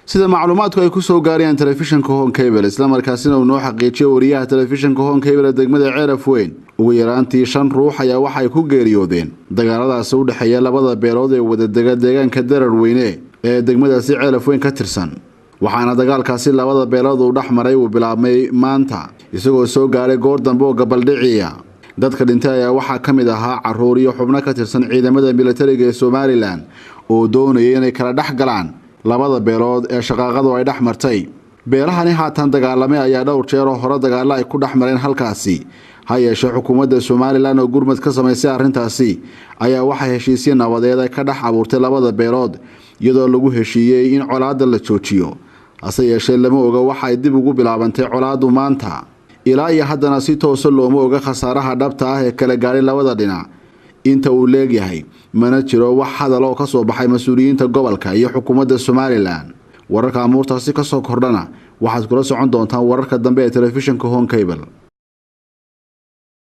Sida macluumaadku ay ku soo gaarayaan telefishinka Horn Cable, islamarkaasina uu noo xaqiijiyo wariyaha telefishinka Horn Cable ee degmada Ceelaf Weyn, ugu yaraantii 5 ruux ayaa waxay ku geeriyoodeen dagaaladaasi u dhexeeya labada beelood ee wadadega deegaanka Dararweyne ee degmadaasi Ceelaf Weyn ka tirsan. Waxaana dagaalkaasi labada beelood uu dhex maray uu bilaabmay maanta, isagoo soo gaaray goor dambe oo gabaldhiciya. Dadka dhintay ayaa waxaa ka mid ahaa caruur iyo xubno ka tirsan ciidamada militariga ee Somalilan oo doonayay inay kala dhex galaan labada beelood ee shaqaaqadu ay dhex martay. Beelahani haatan dagaalamay ayaa dhowr jeer oo hore dagaalo ay ku dhex mareen halkaasi. Ha yeeshee, xukuumadda Somalilan oo gurmad ka samaysay arrintaasi ayaa waxay heshiisyo nabadeed ay ka dhex abuurtay labada beelood, iyadoo lagu heshiiyey in colaadda la joojiyo. Hase yeeshee, lama oga waxa ay dib ugu bilaabantay colaaddu maanta. Ilaa iyo haddana si toosa looma oga khasaaraha dhabta ah ee kala gaadhay labada dhinac inta uu leegyahay, mana jiro wax hadal oo kasoo baxay mas-uuliyiinta gobolka iyo xukuumadda Somalilan. Wararka amuurtaasi kasoo kordhana waxaad kula socon doontaan wararka dambe ee telefishinka Horn Cable.